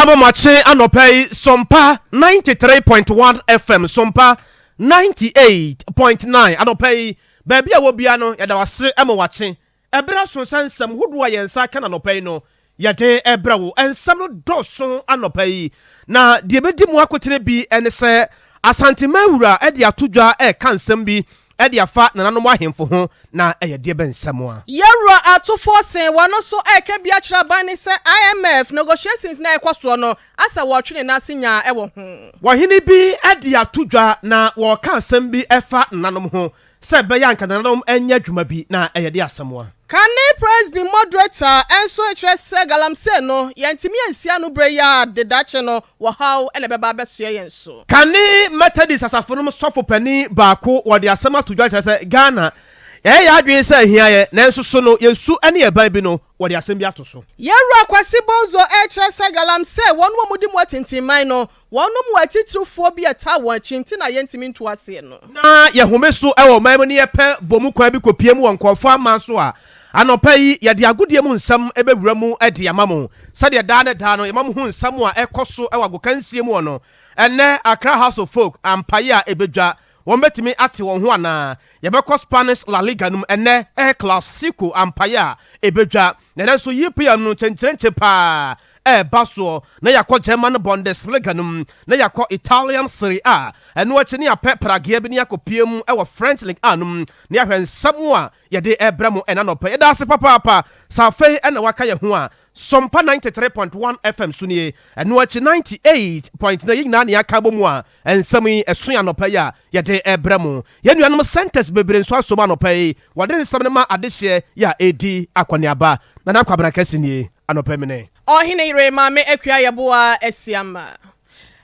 Yɛsa mo makye anɔpa yi. Sompa 93.1 FM, Sompa 98.9. Anɔpa yi, baabi a wɔbia no, yɛda wase ma wakye. Ɛberɛ so sɛ nsɛm hodoɔ a yɛn nsa ka no anɔpa yi no, yɛde ɛbrɛ wo. Nsɛm no dɔso anɔpa yi, na deɛ bɛdi mu akotene bi ne sɛ Asantema wura de ato dwa ɛreka nsɛm bi de afa nananom ahemfo ho, na ɛyɛ deɛ bɛ nsɛm a. Yɛwura Atofoɔ sen wɔn nso ɛreka bi akyerɛ aban ne sɛ IMF negotiations na ɛkɔ soɔ no, asɛ wɔtwe ne nan ase nyaa ɛwɔ ho. Wɔhene bi de ato dwa na wɔreka asɛm bi ɛfa nananom ho sɛ ɛbɛyɛ anka nananom nyɛ adwuma bi, na ɛyɛ de asɛm a. Kane Presby moderator nso kyerɛ sɛ galamsey no, yɛntumi ansia no berɛ yi a dedakye no wɔhaw ɛna ɛbɛba abɛsoɛ yɛn so. Kane Methodist asafo no sɔfo panin baako, wɔde asɛm ato dwa kyerɛ sɛ Ghana yɛyɛ yɛ adwene sɛ ahia yɛ, nanso so no yɛsu ne yɛban bi no, wɔde asɛm bi ato so. Yɛwura Kwasi Bonzo ɛkyerɛ sɛ galamsey, wɔn a wɔdi mu atintinman no, wɔn mu atitirifoɔ bi ɛta wɔn akyi nti na yɛntumi nto aseɛ no. Na yɛhome so ɛwɔ ɔman mu ne yɛpɛ bɔ mu kwan bi kɔpie mu wɔ nkɔɔfoɔ ama so a, anɔpa yi yɛde agodie mu nsɛm ɛbɛwura mu de ama mo. Sɛdeɛ daa ne daa no yɛma mo ho nsɛm a ɛkɔ so ɛwɔ agokansie mu wɔ no, ɛnɛ Accra Hearts of Oak ampaeɛ a ɛbɛdwa, wɔn bɛtumi ate wɔn ho anaa? Yɛbɛkɔ Spanish La Liga no mu. Ɛnɛ ɛyɛ Clasico ampaeɛ a ɛbɛdwa, na ɛnɛ nso EPL no nkyɛnkyerɛnkyɛ paa ɛɛba soɔ, na yɛakɔ German Bundesliga no mu, na yɛakɔ Italian Serie A. Ɛno akyi ne yɛapɛ prageɛ bi ne yɛakɔpie mu ɛwɔ French League A no mu, na yɛahwɛ nsɛm a yɛde ɛbrɛ mo ɛna nɔpɛ. Yɛda ase papaapa sɛ afei ɛna waka yɛ ho a, Sɔmpa 93.1 FM so nie. Ɛno akyi 98.9, yɛn nyinaa ne yɛaka bɔ mu a, nsɛm yi ɛso yɛ anɔpa yi a yɛde ɛbrɛ mo. Yɛn nuanom centers bebree nso asom anɔpa yi, wɔde nsɛm no ma adehyeɛ yɛ a ɛdi akɔneaba. Nana Kwabena Kɛse nie anɔpa mene. Ɔhene yere Maame Akua Yɛboa Asiama.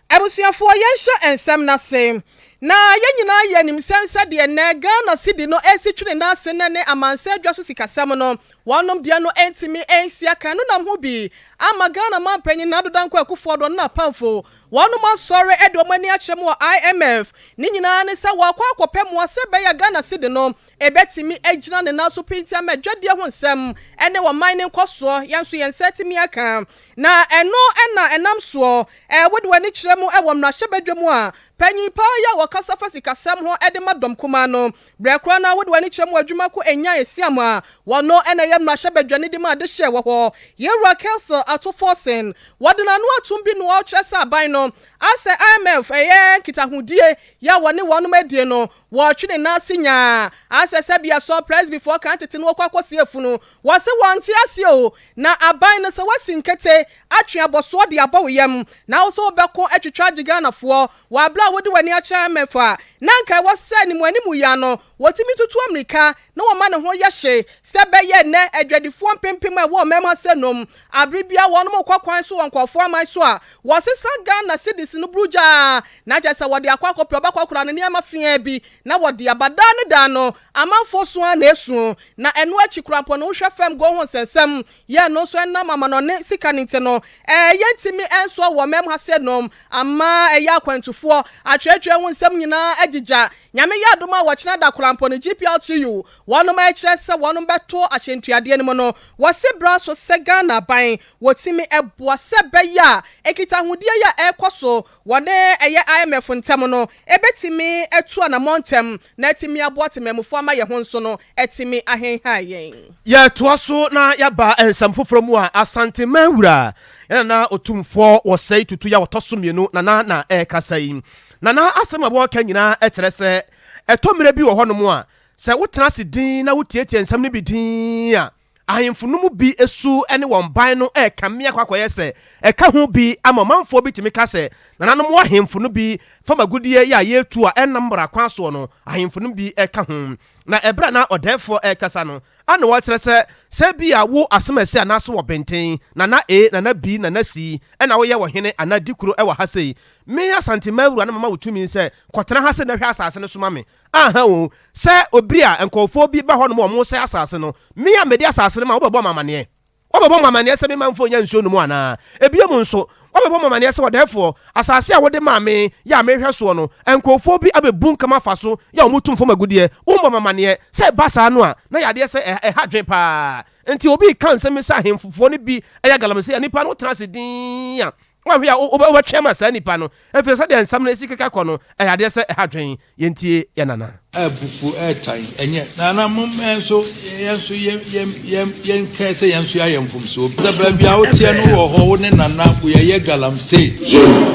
Abusuafoɔ, yɛnhyɛ nsɛm n'ase na yɛn nyinaa yɛ nim sɛn sɛdeɛ nnɛ Ghana cedi no esi twene n'ase ne amansa adwa so sikasɛm no, wɔnom deɛ no ntumi nsia kan no nam ho bi ama Ghana mampanyin Nana Addo Dankwa Akufo-Addo ne n'apamfo wɔnom asɔre de wɔn ani akyerɛ mu wɔ IMF. Ne nyinaa ne sɛ wɔakɔ akɔpɛ mmoa sɛ bɛyɛ Ghana cedi no ebɛtumi agyina ne nan so pinti ama adwadie ho nsɛm ne wɔman ne nkɔsoɔ yɛn nso yɛn nsa atumi aka. Na ɛno ɛna ɛnam soɔ wode w'ani kyerɛ mu ɛwɔ mmarahyɛbadwa mu a, panyin paa yi a wɔkasa fa sikasɛm ho de ma dɔm kumaa no berɛ koraa na wode w'ani kyerɛ mu adwuma ko ɛnya esiam a wɔno ɛna ɛyɛ mmarahyɛbadwa ne de mu adehyɛ wɔ hɔ, Yɛwura Cassiel Ato Forson, wɔde n'ano atom bi no ɔkyerɛ sɛ aban no asɛ IMF ɛyɛ nkitahodie yɛ a wɔne wɔnom adie no, wɔtwe ne nan ase nyaa asɛ sɛ bia sɔ presbyfoɔ kan tete no wɔkɔ akɔsi efunu. Wɔse wɔnte ase o, na aban no sɛ wasi nkete atwe abɔsoɔ de abɔ wo yam na wo sɛ wobɛko atwitwa agye Ghanafoɔ wɔ abere a wode w'ani akyerɛ IMF a, na nka ɛwɔ sɛ ne mu anim yia no wɔtumi tutu amirika na wɔma ne ho yɛ hye sɛ bɛyɛ nnɛ adwadifoɔ mpempem a ɛwɔ ɔman mu ase nom abere bia wɔnom kɔ kwan so wɔ nkɔɔfoɔ aman so a, wɔsesa Ghana cedis no burugyaa na kyerɛ sɛ wɔde akɔ akɔpɛ ɔbɛkɔ akora no nneɛma fia bi na wɔde aba. Daa ne daa no amanfoɔ so a na esu, na ɛno akyi kora mpo no, wohwɛ fam go ho nsɛnsɛm yɛn no nso ɛnam amanɔne sika ne nti no, yɛntumi nso wɔ mɛm ha sɛ nom ama ɛyɛ akwantufoɔ atwerɛtwerɛ ho nsɛm nyinaa agyigya. Nyame yɛ adom a, wɔkyena da kora mpo no, GPRTU wɔnom ɛkyerɛ sɛ wɔnom bɛto ahyɛntuadeɛ no mu no, wɔse bra so sɛ Ghana ban wɔtumi ɛboa sɛ bɛyɛ a ekitahodie yi a ɛrekɔ so wɔne ɛyɛ IMF ntɛm no ebɛtumi atu anammɔ ntɛm na ɛtumi aboa temamufoɔ ama yɛn ho nso no ɛtumi ahenha yɛn. Yɛtoa so na yɛaba nsɛm foforɔ mu a, Asantema wura yɛn Nana Otumfoɔ Wɔsɛe Tutu yɛ wɔtɔ so mmienu, nana na ɛrekasa yi. Nana asɛm a wɔreka nyinaa kyerɛ sɛ ɛtɔ mmerɛ bi wɔ hɔnom a, sɛ wotena ase din na wotietie nsɛm no bi din a, ahemfo no mu bi esu ne wɔn ban no ɛreka mmea kɔ akɔyɛ sɛ ɛka ho bi ama ɔmanfoɔ bi tumi ka sɛ nananom ahemfo no bi fam agudeɛ yɛ a yɛretu a ɛnam mmara kwan soɔ no, ahemfo no bi ɛka ho. Na ɛberɛ na ɔdɛɛfoɔ ɛrekasa no ana wɔkyerɛ sɛ bi a wo asɛm ɛsɛ anaasɛ wɔ bɛnten Nana A, Nana B, Nana C ɛna woyɛ wɔ hene anaa di kuro ɛwɔ ha sei, me Asantema wura no mama wo tumi sɛ kɔtena ha sɛ na hwɛ asase no so ma me aha o, sɛ obi a nkɔɔfoɔ bi ba hɔ nom a ɔmo sɛ asase no, me a mede asase no ma wobɛbɔ ma amaneɛ, wɔbɛbɔ mo amanneɛ sɛ mema mfo nya nsuo no mu anaa? Ebio mu nso, wɔbɛbɔ mo amanneɛ sɛ ɔdɛɛfoɔ, asase a wode maa me yɛ a mehwɛ soɔ no, nkurɔfoɔ bi abɛbu nkam afa so yɛ a wɔtum fam agudeɛ, wommɔ mo amanneɛ? Sɛ ɛba saa no a, na yɛ adeɛ sɛ ɛha dwen paa. Nti obi ka nsɛm bi sɛ ahemfofoɔ no bi ɛyɛ galamsey a, nipa no wotena ase din a. Woanhwɛ a wobɛtwe ama saa nipa no, ɛfiri sɛdeɛ nsɛm no si keka kɔ no, ɛyɛ adeɛ sɛ ɛha dwen. Yɛntie yɛn nana. Abufuo ɛɛtan ɛnyɛ. Nana mom yɛn nso yɛn nso yɛn yɛn yɛn yɛn kae sɛ yɛn nso yɛayɛ mfomsoɔ bi. Sɛ baabi a woteɛ no wɔ hɔ wo ne nana yɛyɛ galamsey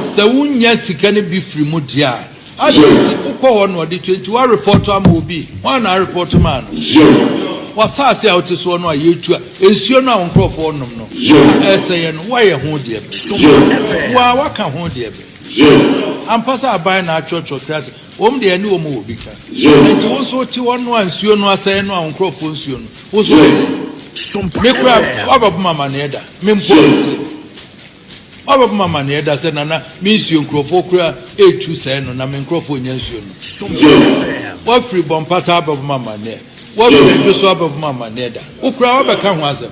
sɛ wonnya sika no bi firi mu deɛ a adɛn nti wokɔ hɔ na ɔde tua nti woarepɔto ama obi hwan na arepɔto maa no w'asaase a wote soɔ no a yɛtu a nsuo no a wo nkurɔfoɔ nom no a ɛresɛeɛ no woayɛ ho deɛ bɛn wo ara woaka ho deɛ bɛn ampa sɛ aban na atwerɛtwerɛ krataa Wɔn deɛ, ɛne wɔn wɔ bi ka. Enti wo nso wote hɔ noa nsuo no asɛe no a wo nkurɔfoɔ nsuo no, wo nso woyɛ dɛn? Me koraa, woabɛbɔ me amaneɛ da? Me mpo a mete. Woabɛbɔ me amaneɛ da sɛ, Nana, me nsuo, nkurɔfoɔ koraa retu sɛe no na me nkurɔfoɔ nnya nsuo no? Woafiri Bɔmpata abɛbɔ me amaneɛ? Woafiri Adwo so abɛbɔ me amaneɛ da? Wo koraa woabɛka ho asɛm?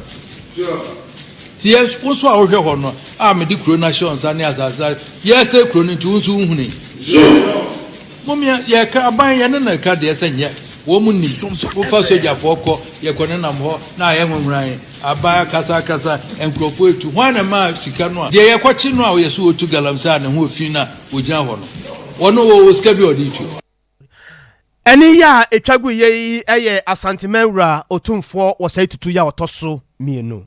Nti yɛn, wo nso a wohwɛ hɔ no a mede kuro no ahyɛ wo nsa ne asase no, yɛresɛe kuro no nti wo nso wohunui? Mom yɛ, yɛka aban yɛne no reka deɛ sɛ nyɛ, wɔn nim, wofa sogyafoɔ kɔ, yɛkɔ nenam hɔ na ayɛ nwanwuran, aban akasa akasa, nkurɔfoɔ retu, hwan na ɛmaa sika no a, deɛ yɛkɔkye no a ɔyɛ so ɔtu galamsey a ne ho fi no a ɔgyina hɔ no, ɔno ɔwɔ sika bi a ɔde retu? Ɛnne yi a ɛtwa guiɛ yi yɛ Asanteman Wura Otumfoɔ Wɔsɛe Tutu yi a ɔtɔ so mmienu.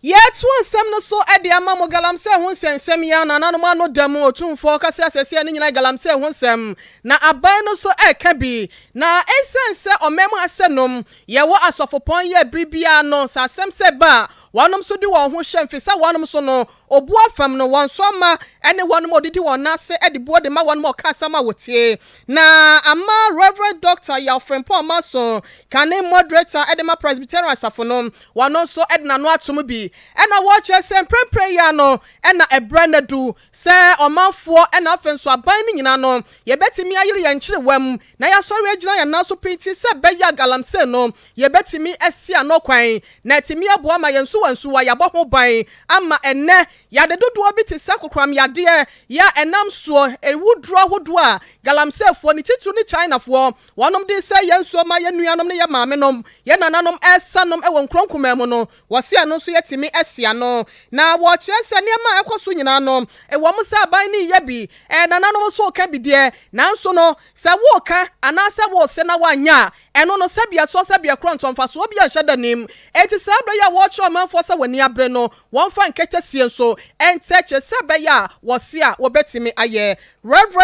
Yɛretoa nsɛm no so de ama mo Galamsey ho nsɛnsɛm yi ara, Nananom ano da mu Otumfoɔ kasa asɛsɛɛ no nyinaa yɛ Galamsey ho nsɛm, na aban no nso reka bi. Na esiane sɛ ɔman mu ha sɛ nom yɛwɔ asɔfopɔn yɛ bere biara no, sɛ asɛm sɛ ba a, wɔnom nso de wɔn ho hyɛ mfiri sɛ wɔnom nso no, obuo fam no, wɔn nso ama ne wɔnom a wɔdidi wɔn nan ase de buo de ma wɔnom a wɔka asɛm a wɔtie. Na ama Rev. Dɔkta Yaw Frimpong Mason, kane Moderator de ma Presbyterian Asafo no, ɔno nso de n'ano atom bi. Ɛna wɔkyerɛ sɛ mprempren yi ara no na ɛberɛ no adu sɛ ɔmanfoɔ na afei nso aban no nyinaa no yɛbɛtumi ayere yɛn nkyerewa mu na yɛasɔre agyina yɛn nan so pintinn sɛ ɛbɛyɛ a galamsey no yɛbɛtumi asi ano kwan na atumi aboa ma yɛn nsuwansuwa yɛabɔ ho ban ama ɛnnɛ Yade dodoɔ bi te sɛ kokoram yadeɛ, yɛ a ɛnam soɔ, awuduro ahodoɔ a galamseyfoɔ, ne titiriw ne Chinafoɔ, wɔnom de resɛe yɛn nsuo ma yɛn nuanom ne yɛn maamenom, yɛn nananom resa nom wɔ nkuro nkumaa mu no, wɔse ɛno nso yɛtumi si ano. Na wɔkyerɛ sɛ nneɛma a ɛkɔ so nyinaa no, ɛwɔ mu sɛ aban no reyɛ bi, nananom nso reka bi deɛ, nanso no, sɛ woreka anaasɛ worese na woanyɛ a, Ɛno no, sɛdeɛ ɛsoɔ sɛdeɛ ɛkorɔ nso, mfasoɔ biara nhyɛ da nnim. Enti saa berɛ yi a wɔrekyerɛ ɔmanfoɔ sɛ wɔn ani abere no, wɔmfa nketesie nso nkyerɛkyerɛ sɛ ɛbɛyɛ a wɔse a wɔbɛtumi ayɛ. Rev.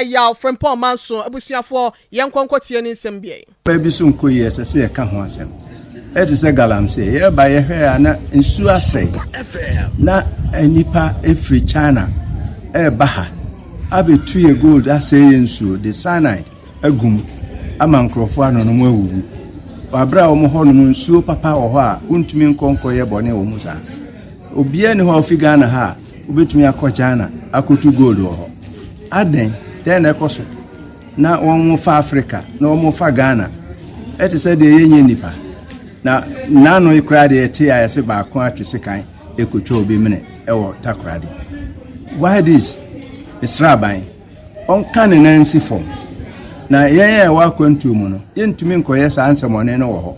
Yaw Frimpong Manso, abusuafoɔ, yɛnkɔ nkɔtie ne nsɛm bi. Ɔbaa bi so nkɔ yie ɛsɛ sɛ yɛka ho asɛm. Ɛte sɛ galamsey, yɛreba yɛhwɛɛ a na nsuo asɛe na nnipa firi China ɛreba ha abɛtu yɛ gold asɛe yɛ nsuo de cyanide agu mu ama nkurɔfoɔ anonom awuwu wɔ aberɛ a wɔn hɔnom nsuo papa wɔ hɔ a wontumi nkɔ nkɔyɛ bɔne wɔ mu saa. Obiara ni hɔ a ofi Ghana ha a wobɛtumi akɔ China akɔtu gold wɔ hɔ. Adɛn? Dɛn na ɛkɔ so na wɔn fa Africa na wɔn fa Ghana ɛte sɛ deɛ yɛnyɛ nnipa na nnaano yi koraa deɛ yɛte a yɛse baako atwe sekan ɛkɔtwa obi mene ɛwɔ Takoradi. Why this? Mesrɛ aban. Ɔnka ne nan nsi fam. Na yɛn a yɛwɔ akwantuo mu no, yɛntumi nkɔyɛ saa nsɛmmɔne no wɔ hɔ.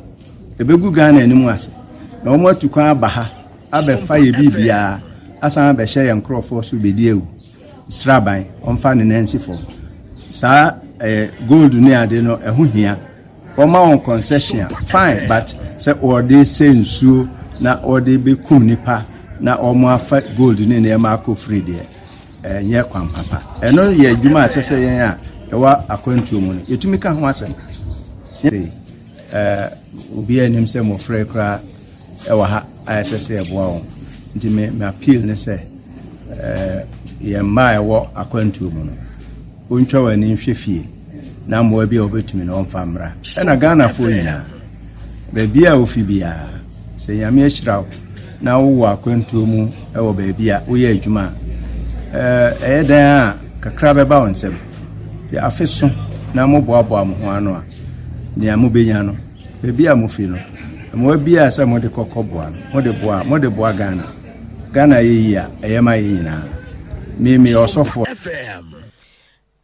Ɛbɛgu Ghana anim ase. Na wɔn atu kwan aba ha abɛfa yɛ biribiara asan abɛhyɛ yɛn nkurɔfoɔ so bɛdi awu. Sraban, ɔmfa ne nan nsi fam. Saa eh, gold ne ade no, ɛho hia. Wɔma wɔn concession a, fine, but sɛ wɔde sɛ nsuo na wɔde bɛkum nipa na wɔn afa gold ne nneɛma akɔ firi deɛ, Ɛnyɛ kwan papa. Ɛno yɛ adwuma a ɛsɛ sɛ yɛn a yɛwɔ akwantuo mu no yɛtumi ka ho asɛm. Obiara anim sɛ mmɔfra yi koraa ɛwɔ ha a ɛsɛ sɛ yɛboa wɔn. Nti me me appeal ne sɛ yɛn mma a ɛwɔ akwantuo mu no wɔntwa wɔn ani nhwɛ fie na mmoa bi a wɔbɛtumi no wɔmfa mmra. Ɛna Ghanafoɔ nyinaa, baabi a wofi biara, sɛ Nyame ahyira wo na wowɔ akwantuo mu wɔ baabi a woyɛ adwuma a, ɛyɛ dɛn a kakra bɛba wo nsam. Deɛ afe so na moboaboa mo ho ano a, nea mobɛnya no, baabi a mofi no, mmoa biara sɛ mode kɔkɔ boa no, mode boa, mode boa Ghana. Ghana yɛ yie a, ɛyɛ ma yɛn nyinaa. Me meyɛ ɔsɔfoɔ.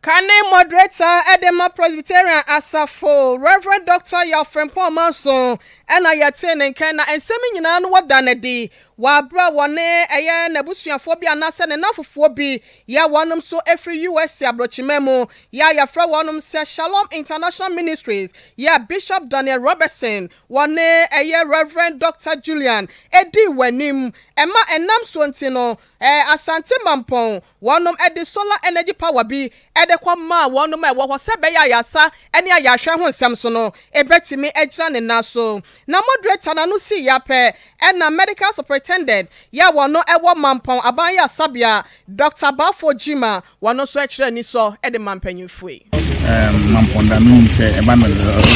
Kane Moderator de ma Presbyterian Asafo, Rev. Dɔkta Yaw Frimpong Manson na yɛtee ne nka na nsɛm yi nyinaa no wɔda no adi. Wɔ aberɛ a wɔne ɛyɛ n'abusuafoɔ bi anaasɛ ne nnamfofoɔ bi yɛ a wɔnom nso firi USA abrɔkyiman mu yɛ a yɛfrɛ wɔnom sɛ Shalom International Ministries yɛ a Bishop Daniel Robertson wɔne ɛyɛ Rev. Doctor Julian dii wɔ anim ɛma ɛnam soɔ nti no Asante Mampɔn Wɔnom de solar energy power bi de kɔ maa wɔnom a ɛwɔ hɔ sɛ ɛbɛyɛ a ayarsa ne ayarhwɛ ho nsɛm so no ɛbɛtumi agyina ne nan so. Na moderator no ano sii ya pɛ ɛna medical superintendent yɛ a wɔno ɛwɔ Mampɔn aban ayarsabea Doctor Baffour Gyimah wɔno nso ɛkyerɛ anisɔ de ma mpanyinfoɔ yi. Erm Mampɔn da menim sɛ ɛba no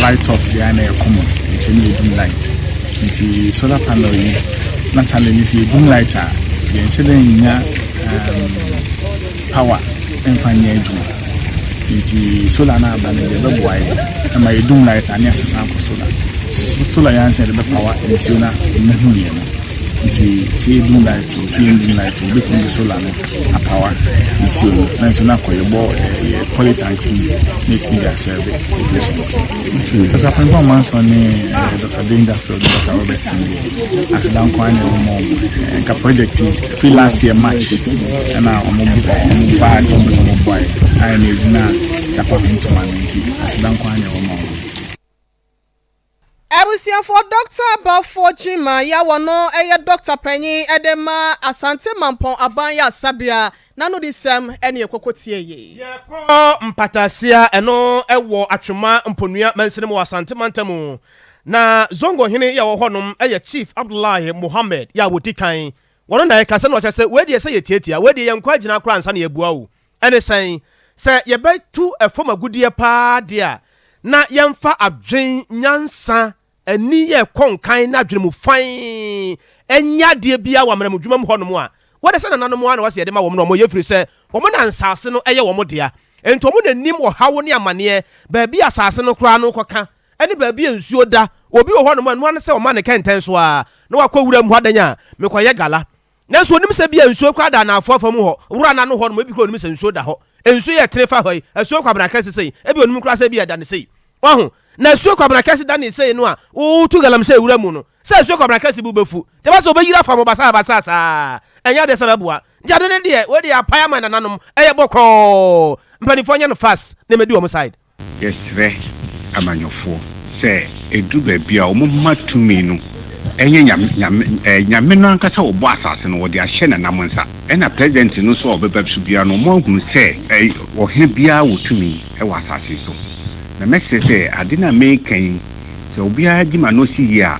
light off deɛ a na ɛyɛ common nkyɛ ne yɛdum light nti solar panel yi na challenge ne sɛ yɛdum light a yɛnhyɛ da nnya erm power mfa nyɛ adwuma nti solar no aba no deɛ ɛbɛboa yɛn ɛma yɛdum light a ne asesa akɔ solar solar yɛ ansa yɛde bɛpower nsuo no a ɛmu hu yɛn no. Nti sɛ yɛdum light o, sɛ yɛndum light o, wobɛtumi de solar no apawa nsuo no na nsuo no akɔ yɛbɔ yɛ poly tanks no mu na ɛtumi de asɛve yɛ patients. Nti Dr. Frimpong Manson ne Dr. Dangerfield ne Dr. Robertson deɛ aseda nko ara na ɛwɔ ma wɔn. Nka project yi firi last year March ɛna wɔn baa sɛ wɔn pɛ sɛ wɔn boa yɛ a ɛna ɛgyina yɛapa ho ntoma no nti aseda nko ara na ɛwɔ ma wɔn. Abusuafoɔ Dɔkta Balfour Gyimah yi a wɔno yɛ dɔkta panyin de ma Asante Mampɔn Aban Yarsabea n'anodisɛm ne yɛkɔkɔ tie yei. Yɛkɔ Mpatasia, ɛno wɔ Atwema Mponua mansini mu wɔ Asante mantam. Na Zongo hene yi a ɔwɔ hɔnom yɛ Chief Abdullahi Mohammed yi a wɔdi kan. Wɔno na ɛkasa na ɔkyerɛ sɛ wei deɛ sɛ yɛtiatia, wei deɛ yɛnkɔ agyina koraa ansa na yɛabua o. Ɛne sɛn? Sɛ yɛbɛtu fam agudeɛ paa deɛ a, na yɛmfa adwen, nyansa, ani yɛ ɛkɔ nkan na adwene mu fann nyɛ adeɛ biara wɔ amanamu dwuma mu hɔnom a, wɔde sɛ nananom ara na wɔsɛ yɛde ma wɔn na wɔyɛ ɛfiri sɛ wɔn na nsase no yɛ wɔn dea. Enti wɔn na nim ɔhaw ne amaneɛ, baabi a asase no koraa no kɔka ne baabi a nsuo da. Obi wɔ hɔnom a, ɛno ara ne sɛ ɔma ne kɛntɛn so ara na wakɔ wuram hɔ adan a, mekɔyɛ gala. Nanso onim sɛ ebia nsuo koraa da anaafoɔ afa mu hɔ, wura no ano hɔ nom, ebi koraa onim sɛ nsuo da hɔ. Nsuo yɛ tene fa hɔ yi, asuo Kwabena Kɛse sei, ebia onim koraa sɛ ebia ɛda ne sei. Wahu? Na asuo Kwabena Kɛse da ne sei no a, wotu galamsey wura mu no, sɛ asuo Kwabena Kɛse bo bɛfu. Nti ɛba sɛ ɔbɛyiri afa mo basaa basaa saa. Ɛnyɛ adeɛ sɛ bɛboa. Nti ade no deɛ, wei deɛ apae ama nananom, ɛyɛ bɔkɔɔ. Mpanimfoɔ nyɛ no fast na ɛmɛdi wɔn side. Yɛsrɛ amanyɔfoɔ sɛ ɛduru baabi a wɔmma tumi no nyɛ Nyame, Nyame, eh, Nyame no ankasa ɔbɔ asase no ɔde ahyɛ nanam nsa. Ɛna President no nso a ɔbɛba so biara no wɔahunu sɛ eh, ɔhene biara wɔ tumi wɔ asase so. Na mɛsrɛ sɛ ade no a mereka yi sɛ obiara gye m'ano si yie a,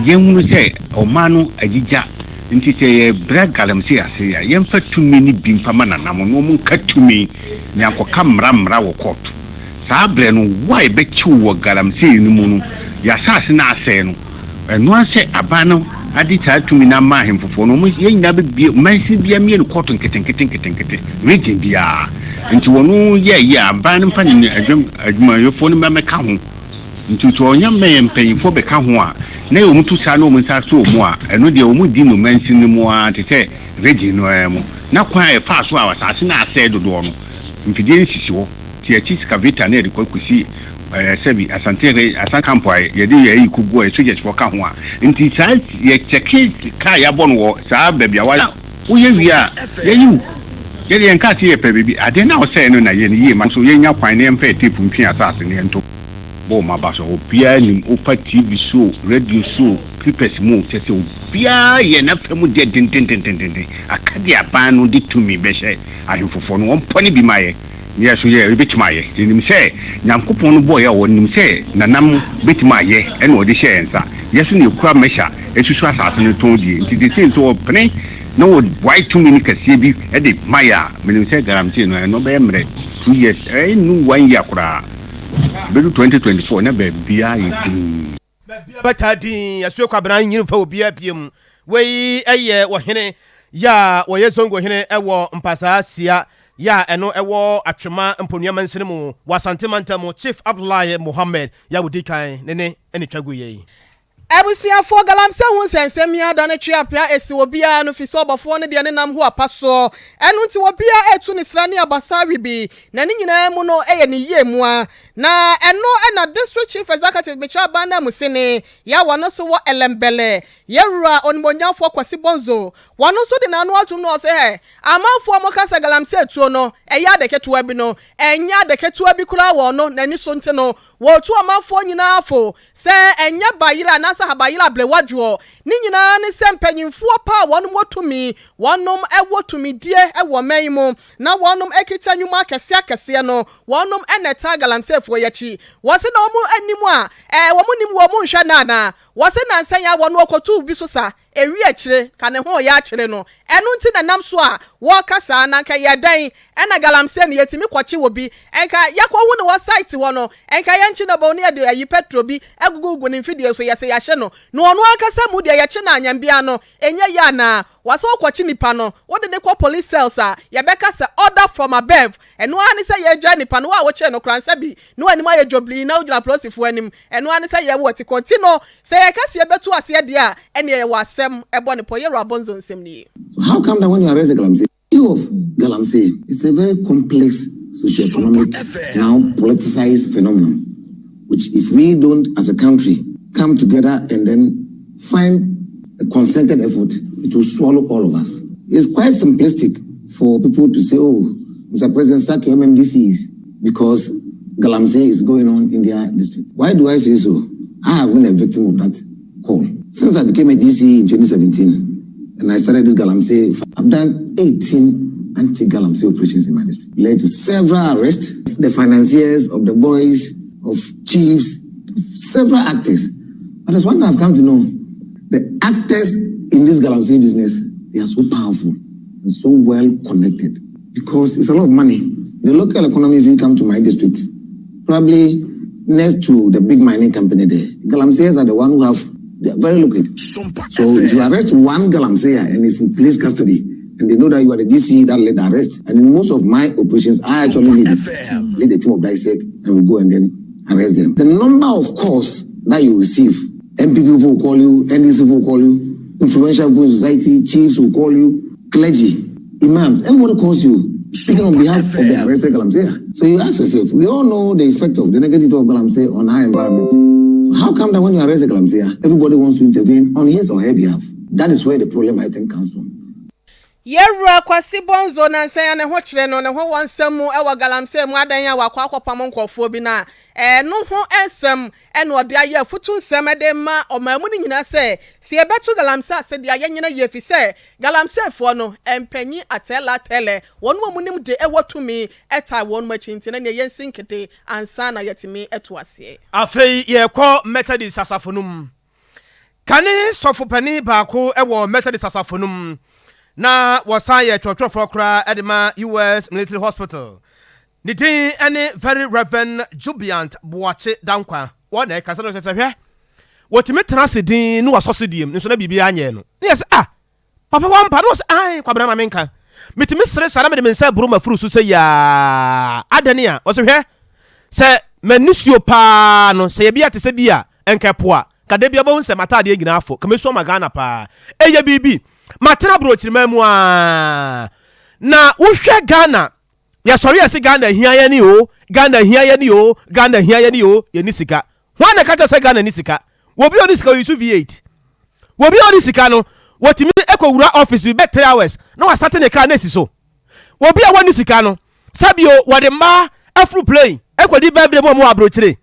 yɛnhunu sɛ ɔman no agyigya nti sɛ yɛbrɛ galamsey ase a, yɛmfa tumi no bi mfa ma nanam na wɔnka tumi na yɛankɔka mmara mmara wɔ kɔɔto. Saa berɛ no, wo a yɛbɛkye wo wɔ galamsey no mu no, yɛn asase no asɛe no, ɛno ara sɛ aban no ade saa tumi no ama ahemfofoɔ no, wɔn, yɛn nyinaa bɛbue mansin biara mmue no kɔɔto nketenkete nketenkete, region biara. Nti wɔn yɛɛyɛ a, aban no mfa ne adwam, adwumayɛfoɔ no mmra mmɛka ho. Nti sɛ ɔnya mɛyɛ mpanyinfoɔ bɛka ho a, na yɛ wɔn to saa na wɔn nsa sɔ wɔn a, ɛno deɛ wɔn di no mansin no mu ara te sɛ region no ara mu. Na kwan a yɛfaa so a asaase no asɛe dodoɔ no, mfidie no sisi hɔ. Nti yɛkyi excavator na yɛde kɔ kɔsi ɛɛ sɛbi Asante re Asante camp a yɛde yɛ ayi kɔgu a yɛ soldiers foɔ ka ho a. Nti saa yɛ kyɛke car yɛabɔ no wɔ saa baabi a wa woyɛ wie a yɛyi wo. Yɛdeɛ yɛnkaa sɛ yɛpɛ baabi, adeɛ no a wosɛe no na yɛ no yie ma nso yɛnya kwan na yɛmfa yɛ tape ntwe asaase no yɛnto. Bɔ wɔn aba so. Obiara nim, wofa TV so o, radio so o, papers mu o, kyerɛ sɛ obiara yɛ n'afa mu deɛ dendendendenden. Aka deɛ aban no de tumi bɛhyɛ ahemfofoɔ no, wɔmpɔ no bi ma yɛ, na yɛ nso yɛ, yɛbɛtumi ayɛ. Yɛnim sɛ Nyankopɔn no bɔɔ yɛ a, ɔnim sɛ nananom bɛtumi ayɛ, ɛna ɔde hyɛɛ yɛn nsa. Yɛ nso na yɛkura measure susu asase no tɔn die. Nti seesei nso wɔpene na wɔbuae tumi no kɛseɛ bi de ma yɛ a, menim sɛ galamsey no, ɛno bɛyɛ mmerɛ, 2 years, ɛnnu one year koraa. Ɛbɛdu 2024 na baabiara ayɛ dinn. Baabiara bɛtaa dinn, Asuo Kwabena nyini mfa obiara biom. Wei yɛ ɔhene yɛ a wɔyɛ Zongo hene wɔ Mpasaa Sia yɛ a ɛno ɛwɔ Atwema Mponua mansini mu wɔ Asante mantam mu, Chief Abdullahi Mohammed yɛ a ɔdi kan ne ne na ɛtwa guiɛ yi. Abusuafoɔ, galamsey ho nsɛnsɛm yi ada no twe apea esi obiara ano fisɛ ɔbɔfoɔ no deɛ ne nam ho apa soɔ. Ɛno nti obiara retu ne sra ne abasa awe bi, na ne nyinaa mu no yɛ ne yie mua. Na ɛno na District Chief Executive Mekyerɛ Aban Nanmusini, yɛ a wɔno nso wɔ Elembele, Yɛwura Onimuonyamfoɔ Kwasi Bonzo, wɔno nso de n'ano atom na ɔse hɛ, amanfoɔ a wɔka sɛ galamsey tuo no ɛyɛ ade ketewa bi no, ɛnyɛ ade ketewa bi koraa wɔ ɔno n'ani so nti no, wɔretu ɔmanfoɔ nyinaa fo Sɛ ɛnyɛ bayerɛ anaasɛ ahabayerɛ ablɛwadwoɔ, ne nyinaa ne sɛ mpanyinfoɔ pa a wɔnom wɔ tumi, wɔnom wɔ tumidie wɔ ɔman yi mu, na wɔnom kita nwuma akɛseɛ akɛseɛ no, wɔnom na ɛtaa galamseyfoɔ yi akyi. Wɔse na wɔn anim a, ɛɛ wɔn nim wɔn nhwɛ no anaa? Wɔse nansa yi ara wɔn wɔkɔtuu bi so sa, Ewi akyire, ka ne ho reyɛ akyere no. Ɛno nti na ɛnam so a wɔreka saa. Na anka ɛyɛɛ dɛn na galamsey no yɛtumi kɔkye wɔ bi? Nka yɛkɔhu no wɔ site hɔ no, nka yɛnkye no bɔ ne yɛde ayi petrol bi agugugu ne mfidie so, yɛse yɛahye no. Na ɔno ankasa mu deɛ yɛkye no anyambea no, ɛnyɛ yie anaa? Wɔse wokɔkye nipa no, wode no kɔ police cells a, yɛbɛka sɛ order from above. Ɛno ara ne sɛ yɛregyae nipa no, wo a wokyee no koraa nsa bi na w'anim ayɛ dwoblii na wogyina apolisifoɔ anim, ɛno ara ne sɛ yɛwɔ atikɔ. Nti no, sɛ yɛka sɛ yɛbɛtu aseɛ deɛ a, ɛnneɛ yɛwɔ asɛm bɔ ne pɔ. Yɛwura Bonzo nsɛm nie. So how come that when you arrest a galamsey, issue of galamsey is a very complex socio-economic, now politicized phenomenon, which if we don't as a country come together and then find a concerted effort, it will swallow all of us. It's quite simplistic for people to say, oh, Mr. President, sack your MMDCs because galamsey is going on in their district. Why do I say so? I have been a victim of that call. Since I became a DC in 2017 and I started this galamsey, I've done 18 anti-galamsey operations in my district. Led to several arrests, the financiers of the boys, of chiefs, several actors. But there's one thing I've come to know. The actors in this galamsey business, they are so powerful and so well connected because it's a lot of money. The local economy, if you come to my district, probably next to the big mining company there, galamseyers are the one who have, they are very liquid. So if you arrest one galamseyer and he's in police custody, and they know that you are the DC that led the arrest, and in most of my operations, I actually lead it, lead the team of DISEC, and we go and then arrest them. The number of calls that you receive, MPP people will call you, NDC people will call you, influential people in society, chiefs will call you, clergy, imams, everybody calls you, speaking on behalf of the arrested galamseyer. So you ask yourself, we all know the effect of the negative of galamsey on our environment. So how come that when you arrest a galamseyer, everybody wants to intervene on his or her behalf? That is where the problem, I think, comes from. Yɛwura Kwasi Bonzo nansa yi a ne ho kyere no, ne ho wɔ nsɛm mu wɔ galamsey mu adan a wakɔ akɔpam nkurɔfoɔ bi no a, ɛno ho nsɛm na ɔde ayɛ afutu nsɛm de rema ɔman mu no nyinaa sɛ, sɛ yɛbɛto galamsey ase deɛ a, yɛnyina yie efisɛ galamseyfoɔ no, mpanyin atɛɛlɛ atɛɛlɛ, wɔn a wɔnim de wɔ tumi taa wɔn akyi nti na neɛ yɛnsi nkete ansa na yɛatumi atu aseɛ. Afei yɛrekɔ Methodist asafo no mu. Kane sɔfopanin baako wɔ Methodist asafo no mu na wɔsan yɛ kyerɛwkyerɛwfoɔ koraa de ma US. Military Hospital. Ne din ne Very Rev. Jubiant Boakye Dankwa. Wɔn na ɛkasa no kyerɛ sɛ hwɛ, wɔtumi tena ase dinn na wɔasɔ sediem nso na biribiara nyɛɛ no. Na yɛ sɛ ah, Papa wampa? Na ɔse ae, Kwabena ma menka. Metumi sere saa na mede me nsa aburo m'afuru so sɛ yaa. Adɛn a? Ɔse hwɛ, sɛ m'ani suo paa no, sɛ yɛbi a te sɛ bi a, nka ɛpo a, nka da bi wobɛhu sɛ m'ataadeɛ nyinaa afɔ, nka mɛsu ama Ghana paa. Ɛyɛ biribi. Matena aburokyiriman mu aa. Na wohwɛ Ghana, Yɛsɔre yɛse Ghana hia yɛne oo, Ghana hia yɛne oo, Ghana hia yɛne oo, yɛnni sika. Hwan na ɛka kyerɛ sɛ Ghana nni sika? Obi a ɔnni sika ɔyi so V8. Obi a ɔnni sika no, wɔtumi kɔwura office bi bɛ 3 hours na wasate ne car na esi so. Obi a wɔnni sika no, sɛbio wɔde mmaa afuru plane kɔdi birthday mu a wɔwɔ aburokyire.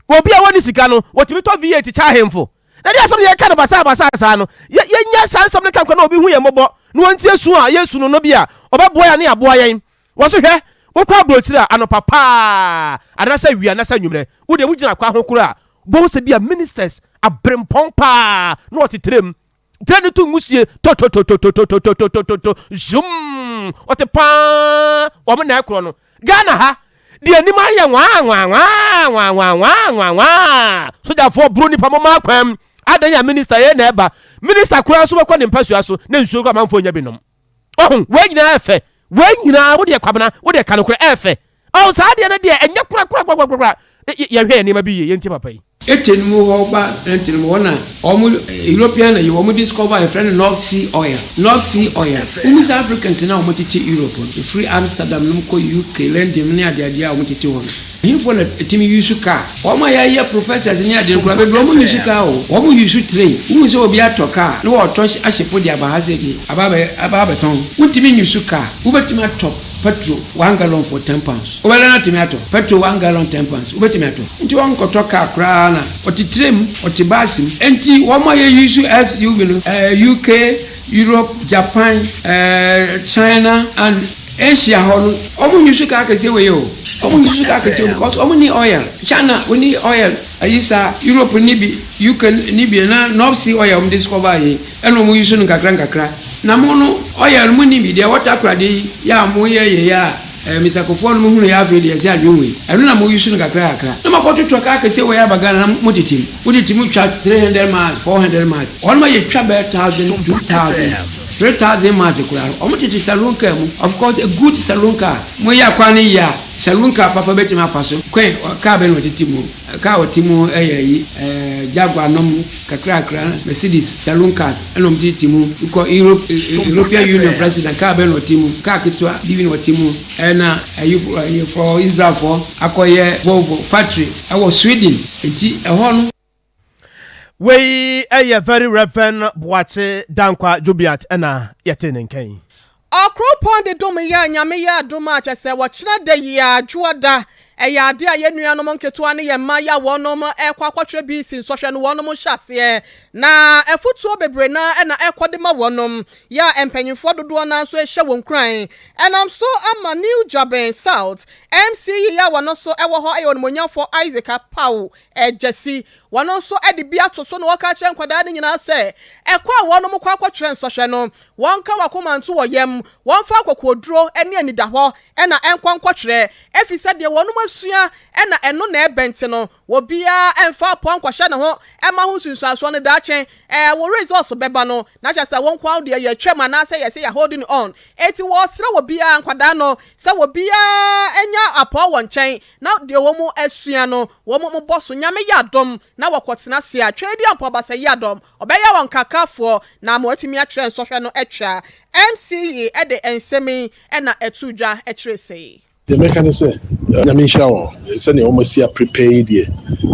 Obi a wɔnni sika no, wɔtumi tɔ V8 kyɛ ahemfo. Na deɛ asɛm no yɛka no basaa basaa saa no, yɛ yɛnyɛ saa nsɛm no ka nkwa na obi hu yɛn mmɔbɔ na wɔntie su a yɛsu no no bi a, ɔbɛboa yɛn ne aboa yɛn. Wɔ so hwɛ, wokɔ aburokyire a, anɔpa paa, anaasɛ awia anaasɛ anwummerɛ, wo deɛ wogyina kwan ho koraa a, wobɛhu sɛ bi a ministers aberempɔn paa na wɔte trem. Tire no to nwusie totototototototototo zoom ɔte paa wɔn na ɛkorɔ no. Ghana ha deɛ anim ayɛ nwaa nwaa nwaa nwaa nwaa nwaa nwaa nwaa sogyafoɔ boro nipa mo maa kwan adan a minista yɛ na ɛba minista koraa nso bɛkɔ ne mpasua so na nsuo kɔ amanfoɔ nya bi nom. Ɔho wei nyinaa ɛfɛ wei nyinaa wodeɛ kwabena wodeɛ ka nokorɛ ɛfɛ ɔho saa deɛ no deɛ ɛnyɛ korakorakorakorakora yɛhwɛ yɛ nneɛma bi yie yɛntie papa yi. Ete no mu hɔ ba nte no mu hɔ na wɔn European na yi wɔn discover yɛfrɛ no North Sea oil North Sea oil womisa Africans na wɔn tete Europe no efiri Amsterdam nom kɔ UK London ne adeadeɛ a wɔn tete hɔ no ɛhefoɔ na ɛtumi use car wɔn a yɛayɛ professors ne adeɛ no koraa bebree wɔn use car o wɔn use train wohu sɛ obi atɔ car na wɔtɔ ahyepo de aba ha sɛ de aba abɛ aba abɛtɔn wontumi use car wobɛtumi atɔ Petrol one gallon for £10 wobɛdɛn atumi atɔ petrol one gallon £10 wobɛtumi atɔ nti ɔnkɔtɔ car koraa na ɔte train mu ɔte bus mu nti wɔn a yɛ use SUV no ɛɛ UK Europe Japan ɛɛ China and Asia hɔ no wɔn use car kɛseɛ wei o wɔn use car kɛseɛ because wɔn ni oil China wɔn ni oil ayi saa Europe ni bi UK ni bi na North Sea oil wɔn discover yi. Ɛna ɔmo use no nkakra nkakra. Na mo no oil no mo nni bi, deɛ ɛwɔ takoradi yi yɛ a mo yɛ yei a ɛɛ Mister Kofoɔ no mo hunu yɛ afei deɛ ɛsɛ adwene wei. Ɛno na mo use no kakra kakra. Na mo akɔ totɔ car kɛseɛ wei aba Ghana na mo tete mu. Mo tete mu twa 300 miles, 400 miles. Wɔnom ayɛ twa bɛyɛ thousand, 2000, 3000 miles koraa no. Ɔmo tete saloon car mu. Of course a good saloon car. Mo yɛ akwan no yie a, saloon car papa bɛtumi afa so. Kwan, car bɛn na ɔtete mu? Car a ɔte mu yɛ ayi, Jaguar nom, kakrakra, Mercedes, saloon cars ɛna wɔn tete mu. Wokɔ Europe, European Union president car bɛn na ɔte mu? Car ketewa bi na ɔte mu. Ɛna ayi ayifoɔ Israelfoɔ akɔyɛ Volvo factory ɛwɔ Sweden. Nti ɛhɔ no. Wei yɛ Very Reverend Boakye Dankwa Jobiat na yɛtee ne nka yi. Ɔkoropɔn de dom yɛ a Nyame yɛ adom a kyɛsɛ wɔkyena da yi ara Dwoada ɛyɛ adeɛ a yɛn nuanom nketewa ne yɛn mma yi a wɔnom ɛrekɔ akɔtwerɛ BC nsɔhwɛ no wɔnom hyɛ aseɛ na afutuo bebree no ara na ɛrekɔ de ma wɔnom yɛ a mpanyinfoɔ dodoɔ no ara nso rehyɛ wɔn nkuran ɛnam so ama New Juaben South MC yi a wɔno nso ɛwɔ hɔ ɛyɛ Onimuonyamfoɔ Isaac Apaw Gyasi wɔn nso de bi ato so na wɔka kyerɛ nkwadaa no nyinaa sɛ ɛkɔ a wɔnom kɔ akɔtwerɛ nsɔhwɛ no Wɔnka wɔn akoma nto wɔn yam, wɔmfa akokoɔduro ne anidahɔ na ɛnkɔ nkɔtwerɛ, ɛfiri sɛ deɛ wɔnom asua na ɛno na ɛbɛ nti no, obiara mfa apɔ nkɔhyɛ ne ho mma ho nsunsuansoɔ no daakye ɛɛ wo results bɛba no na kyerɛ sɛ wo nkoa wo deɛ yɛatwam anaasɛ yɛse yɛ holding on. Enti wɔsrɛ obiara, nkwadaa no, sɛ obiara nya apɔ wɔ nkyɛn na deɛ wɔn asua no wɔn bɔ so. Nyame yɛ adom na wɔkɔtena ase a, Tweediampɔn Abasa yi adɔm Ɔbɛyɛ wɔn kaakafoɔ na ama wɔatumi atwerɛ nsɔhwɛ no atwa. MC de nsɛm yi na ɛtoo dwa kyerɛ sei. Deɛ mɛka ne sɛ, Nyame nhyira wɔn. Sɛdeɛ wɔn asi aprepare yi deɛ,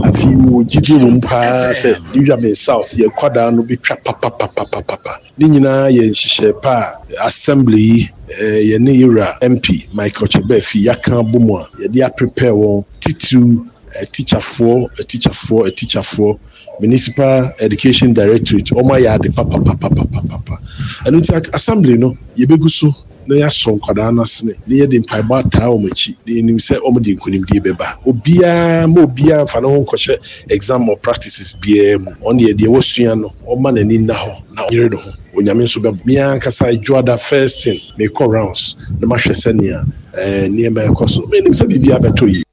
afei mewɔ gyidie wɔ mu paa sɛ New Juaben South yɛn nkwadaa no bɛtwa papapapapapa. Ne nyinaa yɛ nhyehyɛɛ pa a Assembly yi, yɛne Yɛwura MP Michael Kyebaafi yɛaka abɔ mu a yɛde aprepare wɔn, titiriw atikyafoɔ, atikyafoɔ, atikyafoɔ. Municipal Education Directorate, wɔn ayɛ ade papapapapapa. Ɛno nti assembly no, yɛbɛgu so na yɛasɔ nkwadaa no asene na yɛde mpaebɔ ataa wɔn akyi na yɛnim sɛ wɔde nkunimdie bɛba. Obiara, mma obiara mfa ne ho nkɔhyɛ exam malpractices biara mu. Ɔno deɛ, deɛ wasua no, ɔmma n'ani nna hɔ na ɔnyere ne ho. Onyame nso bɛboa. Me ara ankasa, Dwoada first thing, mekɔ rounds na mahwɛ sɛnea nneɛma rekɔ so. Menim sɛ biribiara bɛtɔ yie.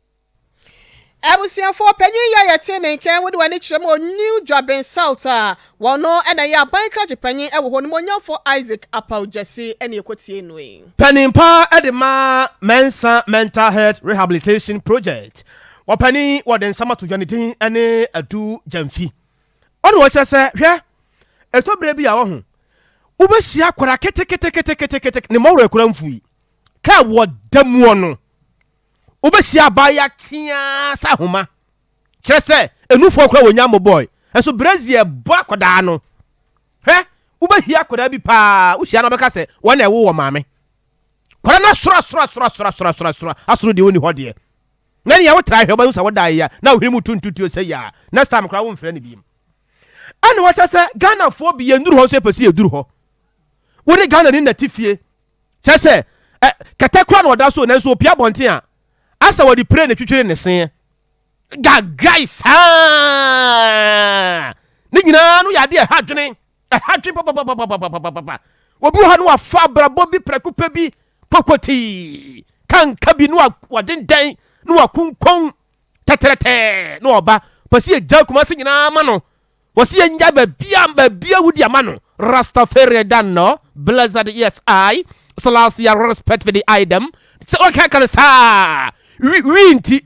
Abusuafoɔ panyin yi a yɛtee ne nka yi wode w'ani kyerɛ mu wɔ New Juaben South a wɔno na ɛyɛ aban krakye panyin wɔ hɔ Onimuonyamfoɔ Isaac Apaw Gyasi na yɛkɔtiee no yi. Panin pa de ma Mensah Mental Health Rehabilitation Project. Ɔpanin wɔde nsɛm ato dwa ne din ne Adu Gyamfi. Ɔne wɔkyerɛ sɛ hwɛ ɛtɔ berɛ bi a wahu wobɛhyia akwadaa keteketeketekete ne mmɔwerɛ kora mfui kaa wɔ da muɔ no Wobɛhyia abaayewa teaa sɛ ahoma. Kyerɛ sɛ, enufoɔ koraa wɔnya mmobɔe. Nso brazier bɔ akwadaa no. Hwɛ, wobɛhyia akwadaa bi paa, wohyia no wobɛka sɛ wɔn na ɛwo wɔ maame. Kwadaa no asoro asoro asoro asoro asoro asoro asoro asoro deɛ ɔnni hɔ deɛ. Na nea wotra hwɛ wobɛhu sɛ woda ya na wohwene mu tu ntutuo sɛ yaa. Next time koraa womfrɛ no biem. Ɛna wɔkyɛ sɛ Ghanafoɔ bi yɛnnuru hɔ nso yɛpɛ sɛ yɛduru hɔ. Wo ne Ghana ni na te fie. Kyerɛ sɛ, ɛ, kɛtɛ koraa na ɔda so, nanso opue abɔnten a, asɛ wɔde pire na etwitwiri ne se. Gagae saa! Ne nyinaa no yɛ adeɛ ɛha adwene, ɛha adwene papapapapapapa. Obi wɔ ha no wafa abrabɔ bi prɛko pɛ bi, kokotii, kanka bi, no wadendɛn, no wakunkɔn, tɛtrɛtɛɛ, na ɔba. Pɛ sɛ yɛgya Kumasi nyinaa ma no. Wɔsi yɛn gya baabia baabia wudi ama no Rastafari dan no Blessed yes I Selassie respect for the item. Sɛ wɔka ka no saa wi wi nti.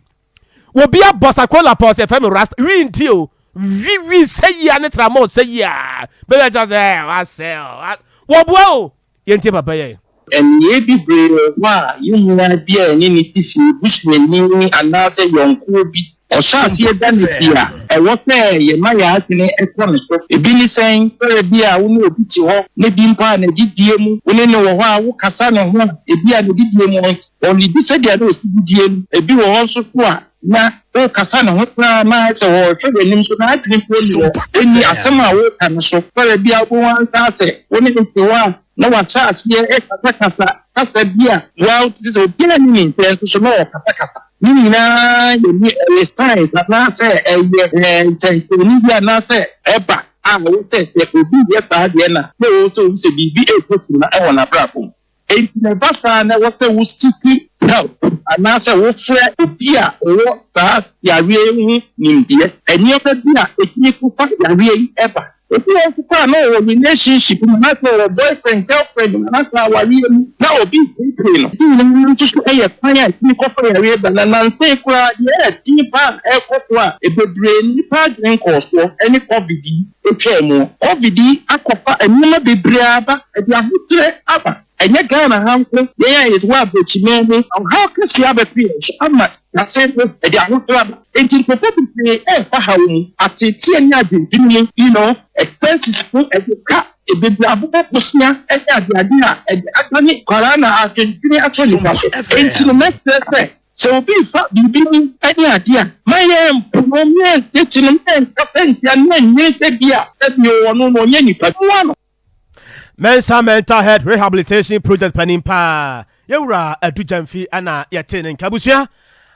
Obi abɔ sakola pɔ sɛ fɛm rasta wi nti o. Wi wi sɛ yia ne tramɔ sɛ yia. Bɛbɛ kyɛ sɛ wasɛ wɔboa o. Yɛntie papa yɛ. Nneyɛe bebree wɔ hɔ a yɛn nua bi a yɛne no te fie, busuani anaasɛ yɔnkoɔ bi, ɔhyɛ aseɛ da no adi a, ɛwɔ sɛ yɛma yɛn adwene kɔ ne so. Ebi ne sɛn? Berɛ bi a wo ne obi te hɔ, na ebi mpo a n'adidie mu, wo ne no wɔ hɔ a, wokasa ne ho a, ebi a n'adidie mu ɔnnidi sɛdeɛ na ɔsi didie no. Ebi wɔ hɔ nso so a, na worekasa ne ho koraa na ayɛ sɛ ɔrehwɛ w'anim nso n'adwene mpo nni hɔ, ɛnni asɛm a woreka no so. Berɛ bi a wobɛhu ara sɛ wo ne no te hɔ a, na wahyɛ aseɛ rekasakasa kasa bi a waa wote sɛ obiara nni ne nkyɛn nso so na ɔrekasakasa. Ne nyinaa yɛ ne ɛyɛ signs anaasɛ ɛyɛ ɛɛ nsɛnkyerɛnne bi anaasɛ ɛba a ɛwɔ sɛ sɛ obi yɛ saa deɛ na na ɛwɔ sɛ ohu sɛ biribi rekɔ so na ɛwɔ n'abrabɔ mu. Enti na ɛba saa na ɛwɔ sɛ wo seek help anaasɛ wofrɛ obi a ɔwɔ saa yareɛ yi ho nimdeɛ. Nneɛma bi a ɛtumi kɔfa yareɛ yi ba. Obi wɔ hɔ nso koraa a na ɔwɔ relationship mu anaasɛ ɔwɔ boyfriend, girlfriend mu anaasɛ awareɛ mu na obi reteetee no. Ne nyinaa nso so yɛ kwan a ɛtumi kɔfa yareɛ ba. Na nnansa yi koraa deɛ ɛyɛ den paa a ɛrekɔ so a bebree nnipa adwene nkɔɔ soɔ ne covid yi. Ɛtwaa mu. Covid yi akɔfa nneɛma bebree aba, ɛde ahokyerɛ aba. Ɛnyɛ Ghana ha nko, yɛn a yɛwɔ abrokyiman mu, ɔhaw kɛseɛ abɛto yɛn so ama sikasɛm mu, ɛde ahokyerɛ aba. Enti nkurɔfoɔ bebree ɛrefa haw mu, ateeteɛ ne adwendwene mu, you know, expenses ho, ɛde ka bebree abobɔ bosea ne adeade a ɛde adane kwaraa na adwendwene atɔ nnipa so. Enti no mɛsrɛ sɛ Sɛ obi refa biribi mu ne ade a, ma yɛmpo no, ma yɛntete no, ma yɛnkasa ntia no, ma yɛnnwene sɛ bi a sɛbi ɔno no ɔnyɛ nipa. Mmoa no. Mensa Mental Health Rehabilitation Project panin paa, Yɛwura Adu Gyamfi na yɛtee ne nka. Abusua,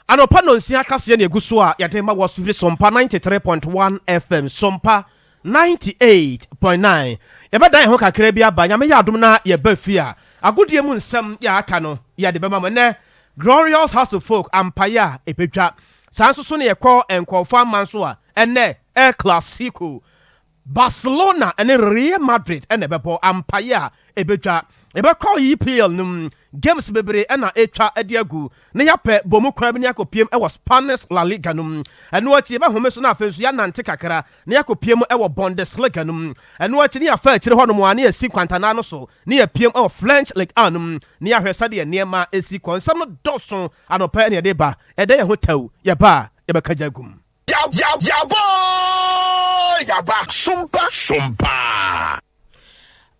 anɔpa nnɔnsia kaseɛ na ɛgu so a yɛde ma wɔ firi Sompa 93.1 FM, Sompa 98.9. Yɛbɛdan yɛn ho kakra bi aba, Nyame yɛ adom na yɛba fie a, agodie mu nsɛm yɛ aka no yɛde bɛma mo. Ɛnnɛ, Glorious House of Folk ampaeɛ a ɛbɛtwa. Saa nso so na yɛkɔ nkurɔfoɔ aman so a, ɛnnɛ El Clasico, Barcelona ne Real Madrid na ɛbɛbɔ ampaeɛ a ɛbɛtwa. Yɛbɛkɔ EPL no mu, games bebree na ɛretwa de agu na yɛapɛ bɔ mu kwan bi na yɛakɔpiem wɔ Spanish La Liga no mu. Ɛno akyi yɛbɛhome so na afei nso yɛanante kakra na yɛakɔpiem wɔ Bundesliga no mu. Ɛno akyi na yɛafa akyire hɔnom a na yɛasi nkwantanan no so na yɛapiem wɔ French Ligue 1 no mu na yɛahwɛ sɛdeɛ nneɛma si kɔ. Nsɛm no dɔɔso anɔpa yi na yɛde ba. Ɛda yɛn ho tɛw, yɛba a yɛbɛka gya agu mu. Yaba oo yaba sompa sompa.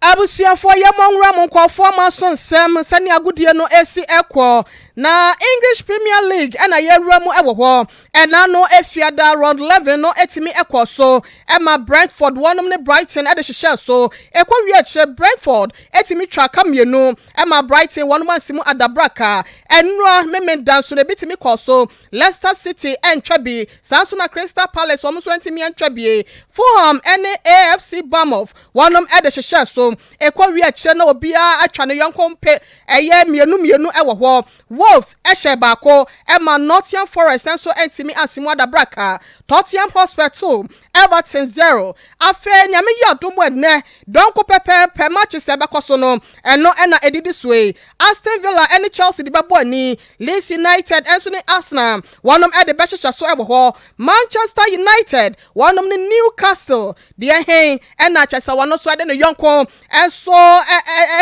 Abusuafoɔ yɛ mɔ nwura mo nkurɔfoɔ mo aso nsɛm sɛnea agodie no esi ɛkɔ na English Premier League ɛna yɛwura mu ɛwɔ hɔ ɛna no efiada round 11 no etimi ɛkɔ so ɛma Brentford wɔnom ne Brighton ɛde hyehyɛ so ɛkɔ wie akyire Brentford etimi twa ka mmienu ɛma Brighton wɔnom ansi mu adabraka ɛnura memenda nso na ebi timi kɔ so Leicester City antwa bi, saa nso na Crystal Palace wɔn nso antumi antwa bi. Fulham ne AFC Bournemouth wɔnom de hyehyɛɛ so. Ɛkɔ wie akyire na obiara atwa ne yɔnko mpe ɛyɛ mmienu mmienu wɔ hɔ. Wolves hyɛɛ baako ma Nottingham Forest nso antumi ansi mu adabraka. Tottenham Hotspur 2, Everton 0. Afei Nyame yɛ adom ɛnnɛ dɔnko pɛpɛɛpɛ matches a ɛbɛkɔ so no ɛno na ɛdidi soɔ yi. Aston Villa ne Chelsea de bɛbɔ ani, Leeds United nso ne Arsenal wɔnom de bɛhyehyɛ so wɔ hɔ. Manchester United wɔnom ne Newcastle deɛ he na kyɛ sɛ wɔn nso de ne yɔnko nso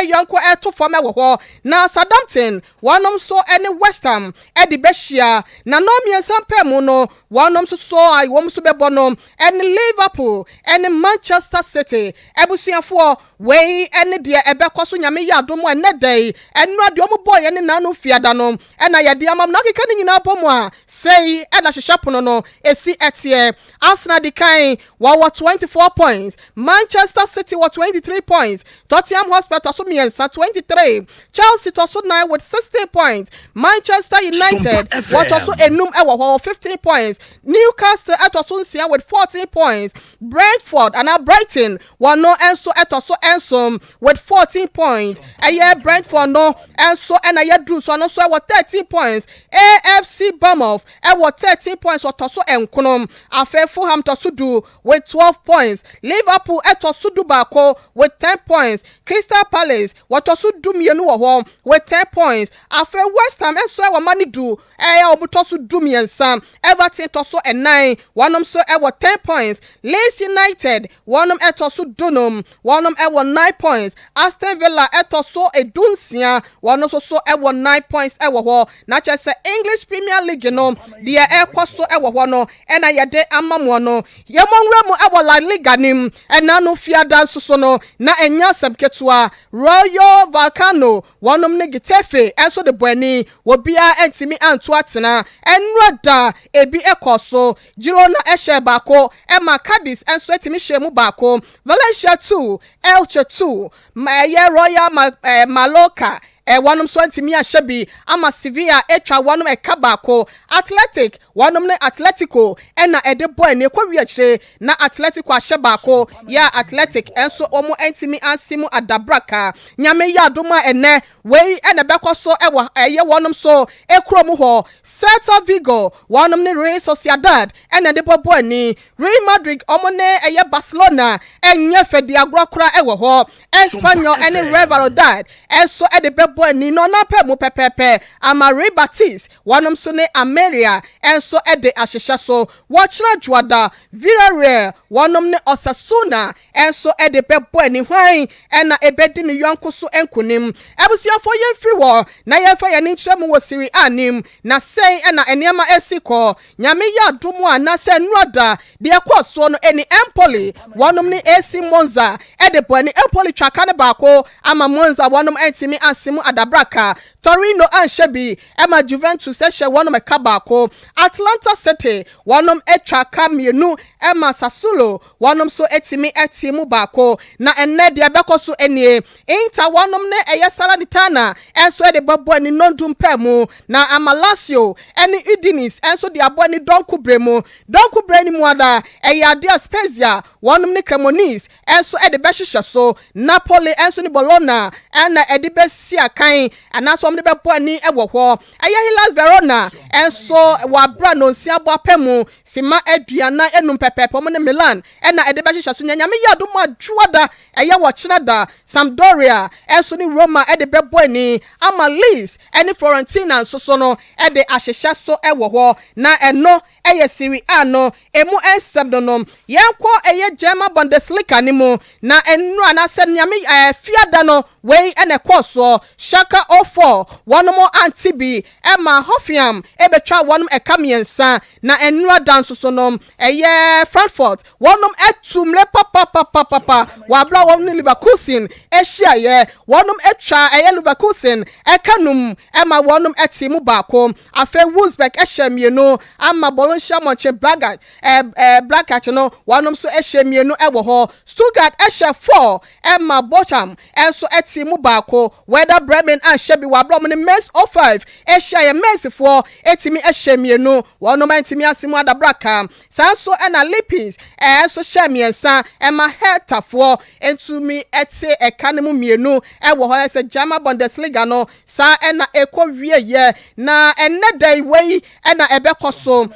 yɔnko ɛto fam wɔ hɔ. Na Southampton wɔnom nso ne West Ham de bɛhyia. Na nnɔn mmiɛnsa mpɛ mu no wɔnom nso so a wɔn nso bɛbɔ no ne Liverpool ne Manchester City. Abusuafoɔ, wei ne deɛ ɛbɛkɔ so Nyame yɛ adom a ɛnnɛ da yi, ɛnora deɛ wɔn bɔeɛ ne naano fiada no na yɛde ama mo. Na wokeka ne nyinaa bɔ mu a, sei na hyehyɛ pono no ɛsi ɛteɛ. Arsenal di kan, wɔwɔ 24 points, Manchester City wɔ 23 points, Tottenham Hotspur tɔ so mmiɛnsa 23, Chelsea tɔ so nan with 16 points, Manchester United wɔtɔ so enum wɔ hɔ wɔ 15 points, Newcastle tɔ so nsia with 14 points, Brentford anaa Brighton wɔn nso tɔ so nson with 14 points. Ɛyɛ Brentford no nso na yɛduru so, ɔno nso wɔ 13 points. AFC Bournemouth wɔ 13 points, wɔtɔ so nkono. Afei Fulham tɔ so du with 12 points. Liverpool tɔ so du baako with 10 points. Crystal Palace wɔtɔ so du mmienu wɔ hɔ with 10 points. Afei West Ham nso wɔ ma ne du, ɛyɛ wɔn tɔ so du mmiɛnsa. Everton tɔ so ɛnan, wɔnom nso wɔ 10 points. Leeds United wɔnom tɔ so dunum, wɔnom wɔ 9 points. Aston Villa tɔ so 16, wɔn nso so wɔ 9 points wɔ hɔ. Na kyerɛ sɛ English Premier League no, deɛ ɛrekɔ so wɔ hɔ no na yɛde ama moɔ no. Yɛmmɔ nwura mu wɔ La Liga no mu. Ɛna no Fiada nso so no, na ɛnyɛ asɛm ketewa. Rayo Vallecano wɔnom ne Getafe nso de bɔ ani, obiara antumi anto atena. Ɛnnora da ebi kɔɔ so, Girona hyɛɛ baako ma Cadiz nso tumi hyɛɛ mu baako. Valencia 2, Elche 2, ma ɛyɛ Royal Mallorca wɔnom nso antumi anhyɛ bi ama Sevilla atwa wɔnom ɛka baako. Athletic wɔnom ne Atletico na ɛde bɔ ani kɔ wie akyire na Atletico ahyɛ baako yɛ a Athletic nso wɔn antumi ansi mu adabraka. Nyame yɛ adom a ɛnɛ wei na ɛbɛkɔ so wɔ ɛyɛ wɔnom so kuro mu hɔ. Celta Vigo wɔnom ne Real Sociedad na ɛde bɔbɔ ani. Real Madrid wɔn ne ɛyɛ Barcelona ɛnyɛ fɛ di agorɔ koraa wɔ hɔ. Espanyol ne Real Valladolid nso de bɛbɔ ani na ɔno apɛ mu pɛpɛɛpɛ ama Real Batis wɔnom nso ne Almeria nso de ahyehyɛ so. Wɔkyena Dwoada, Villarreal wɔnom ne Osasuna nso de bɛbɔ ani. Hwan na ɛbɛdi ne yɔnko so nkonim? Abusuafoɔ yɛmfiri hɔ na yɛmfa yɛn ani nkyerɛ mu wɔ Serie A no mu na sei na nneɛma resi kɔ. Nyame yɛ adom a na sɛ nnora da deɛ ɛkɔɔ soɔ no ɛni Empoli wɔnom ne AC Monza de bɔ ani. Empoli twa ka no baako ama Monza wɔnom antumi ansi mu adabraka. Torino anhyɛ bi ma Juventus hyɛ wɔnom ɛka baako. Atlanta City wɔnom twa ka mmienu ma Sassuolo wɔnom nso tumi tee mu baako. Na ɛnnɛ deɛ ɛbɛkɔ so nie, Inter wɔnom ne ɛyɛ Salernitana nso de bɛbɔ ani nnɔndu mpaa mu, na ama Lazio ne Udinese nso de abɔ ani dɔnko berɛ mu. Dɔnko berɛ no mu ara, ɛyɛ adeɛ a Spezia wɔnom ne Cremonese nso de bɛhyehyɛ so. Napoli nso ne Bologna na ɛde bɛsi akan anaasɛ wɔn de bɛbɔ ani wɔ hɔ. Ɛyɛ Hellas Verona nso wɔ aberɛ a nnɔnsia abɔ apɛ mu sima 45 pɛpɛɛpɛ wɔn ne Milan na ɛde bɛhyehyɛ so. Nea Nyame yɛ adom a Dwoada ɛyɛ wɔ kyena da, Sampdoria nso ne Roma de bɛbɔ ani ama Leeds ne Fiorentina nso so no de ahyehyɛ so wɔ hɔ. Na ɛno yɛ Serie A no emu nsɛm no no. Yɛnkɔ ɛyɛ German Bundesliga no mu, na nnora anaasɛ nea me ɛɛ Fiada no wei na ɛkɔɔ soɔ. Schalke 04 wɔnom ante bi ma Hoffenheim bɛtwaa wɔnom ɛka mmiɛnsa. Na nnora da nso so no ɛyɛ Frankfurt wɔnom atu mmerɛ papapapapa wɔ aberɛ a wɔnom ne Leverkusen hyiaeɛ. Wɔnom twaa ɛyɛ Leverkusen ɛka num ma wɔnom tee mu baako. Afei Wolfsburg hyɛɛ mmienu ama Borussia Mönchengladbach Gladbach no wɔnom nso hyɛɛ mmienu wɔ hɔ. Stuttgart hyɛɛ four ma Bochum nso tee mu baako. Werder Bremen anhyɛ bi wɔ aberɛ a wɔne Mainz 05 hyiaeɛ. Mainzfoɔ tumi hyɛɛ mmienu, wɔnom antumi ansi mu adabraka. Saa nso na Leipzig nso hyɛɛ mmiɛnsa ma Herthafoɔ ntumi te ɛka no mu mmienu wɔ hɔ. Sɛ German Bundesliga no saa na ɛkɔ wieɛ. Na ɛnnɛ da yi wei na ɛbɛkɔ so.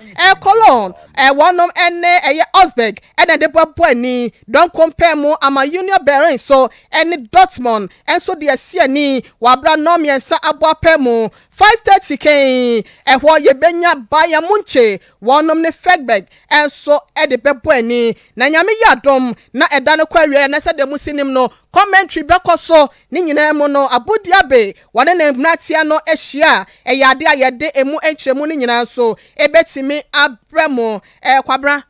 Cologne wɔnom ne ɛyɛ Augsburg na ɛde bɛbɔ ani. Dɔnko mpɛn mu ama Union Berlin so ne Dortmund nso de asi ani wɔ abira nnɔn mmiɛnsa abɔ apɛ mu. 5:30 kɛn ɛhɔ yɛbɛnya Bayern Munich wɔnom ne Freiburg nso de bɛbɔ ani. Na Nyame yɛ adom na ɛda no kɔ awieɛ na sɛdeɛ mo si nim no commentary bɛkɔ so. Ne nyinaa mu no Abu Dhabi wɔne ne mmeranteɛ no ahyia a ɛyɛ adeɛ a yɛde emu nkyerɛmu no nyinaa nso ɛbɛtumi abrɛ mo. Kwabena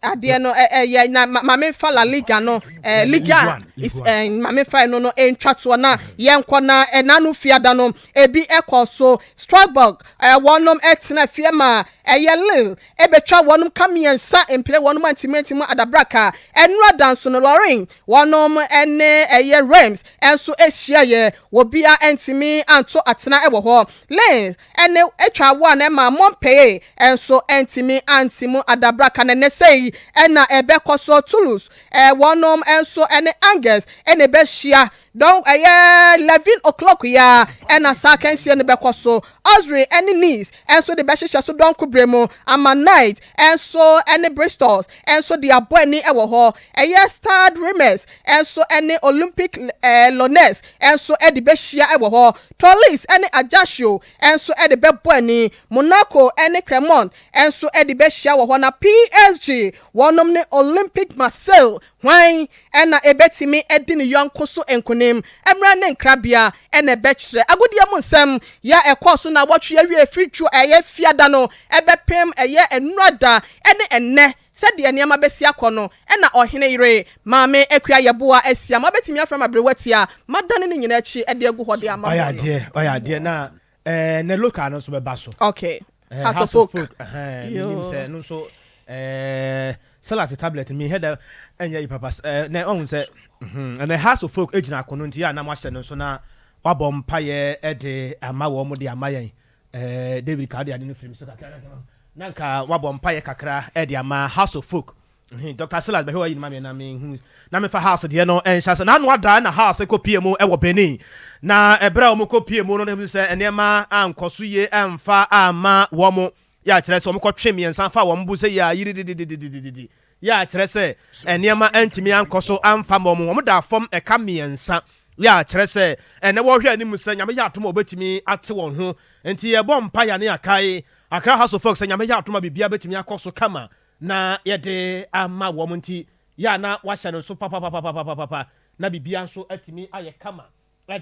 adeɛ no ɛyɛ na ma memfa La Liga no Liga ma memfa ɛno no ntwa toɔ na yɛnkɔ. Na ɛna no Fiada no ebi ɛkɔ so. Strasbourg wɔnom ɛtena fie ma ɛyɛ Lille ɛbɛtwa wɔnom ka mmiɛnsa mpere, wɔnom antimi antimi adabraka. Ɛnora da nso no Lorient wɔnom ɛne ɛyɛ Reims ɛnso ahyia yɛ wɔbia ɛntimi anto atena ɛwɔ hɔ. Lens ɛne atwa awo a na ɛma Montpellier ɛnso ɛntimi anti mu adabraka. Na ɛnɛ sɛyi ɛna ɛbɛkɔ so, Toulouse wɔnom ɛnso ɛne Angers ɛna ɛbɛhyia. Dɔn ɛyɛ 11 o'clock yi ara ɛna saa akansie no bɛkɔ so. Auxerre ɛne Nice nso de bɛhyehyɛ so dɔnko berɛ mu ama Nice nso ɛne Bristol nso de abɔ ani wɔ hɔ. Ɛyɛ Stade Reims nso ɛne Olympique Lyonnais nso de bɛhyia wɔ hɔ. Toulouse ɛne Ajaccio nso de bɛbɔ ani. Monaco ɛne Clermont nso de bɛhyia wɔ hɔ na PSG wɔnom ne Olympique Marseille Hwan na ebetumi adi ne yɔnko so nkonim? Mmara ne nkrabea na ɛbɛkyerɛ. Agodie mu nsɛm yɛ a ɛkɔɔ so nnawɔtwe awiei firi dwo a ɛyɛ Fiada no bɛpem ɛyɛ Nnora ne ɛnnɛ sɛdeɛ nneɛma bɛsi akɔ no na ɔhene yere Maame Akua Yeboah asia ma wobɛtumi afrɛ me aberewa tia madane ne nyinaa akyi de agu hɔ de ama Ɔyɛ mo no. adeɛ, ɔyɛ adeɛ na ɛɛ ne local no nso bɛba so. Okay. Eh, House of Folk. Folk. Ɛhɛn, menim sɛ ɛno nso ɛɛ Silas tablet mi hɛ dɛ ɛnyɛ yi papa ɛɛ na ɔhu sɛ mhm ɛnɛ House of Folk egyina akono nti yɛ a na mo ahyɛ no nso na wabɔ mpaeɛ ɛde ama wɔn de ama yɛn ɛɛ David ka ɔde ade no firi mi so kakra na nka wabɔ mpaeɛ kakra ɛde ama House of Folk. Doctor Silas bɛhwɛ wayi no ma me na menhu na mefa house deɛ no nhyɛ ase. N'ano ada na house kɔ pie mu wɔ Benin. Na ɛberɛ a wɔn kɔ pie mu no na sɛ nneɛma ankɔ so yie ɛmfa amma wɔn. Yɛ akyerɛ sɛ wɔn kɔ twe mmiɛnsa fa wɔn bo sɛ yɛ a yirididididididi. Yɛ akyerɛ sɛ nneɛma antumi ankɔ so amfa ma wɔn. Wɔn da fam ɛka mmiɛnsa. Yɛ akyerɛ sɛ ɛnɛ wɔhwɛ anim sɛ Nyame yɛ adom a wɔbɛtumi ate wɔn ho. Nti yɛbɔ mpaeɛ ne yɛakae Accra House of Folk sɛ Nyame yɛ adom a biribiara bɛtumi akɔ so kama. na yɛde ama wɔn nti yɛ a na wahyɛ no nso papapapapapapa na biribiara nso atumi ayɛ kama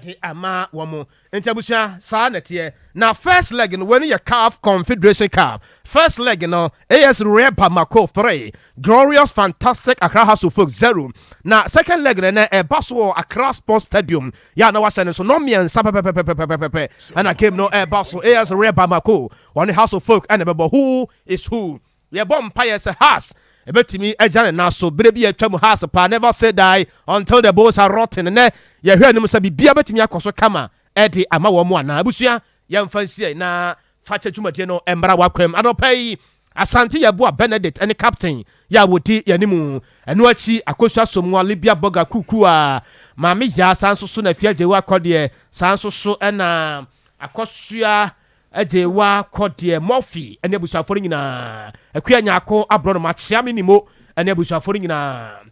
de ama wɔn. Nti abusua saa na ɛteɛ. Na first leg no wei no yɛ CAF Confederation Cup first leg no AS Real Bamako 3 Glorious Fantastic Accra Hearts of Oak 0. Na second leg no ɛnɛ ɛba so wɔ Accra Sports Stadium yɛ a na wahyɛ no nso nɔ mmiɛnsa pɛpɛpɛpɛpɛpɛ ɛna game no ɛba so AS Real Bamako wɔne Hearts of Oak ɛna ɛbɛbɔ who is who. Yɛbɔ mpaeɛ sɛ Haas bɛtumi agyina ne nan so berɛ bi a atwa mu. Haas paa, never say die until the bones are rotten. Nnɛ yɛhwɛ anim sɛ biribiara bɛtumi akɔ so kama de ama wɔn anaa? Abusua, yɛmfa nsiei na fakyɛ dwumadie no mmra w'akwam. Anɔpa yi, Asante Yeboah Benedict ne captain yɛ a wɔdi yɛn anim. Ɛno akyi, Akosua Somoa, Libya Boga Kuku a Maame Yaa saa nso so na Afia Gyewa Kɔdeɛ saa nso so na Akosua Agyewa kɔ deɛ Murphy ne abusuafoɔ no nyinaa, Akua Nyarko Aborɔnoma, Kyeame Nimo ne abusuafoɔ no nyinaa.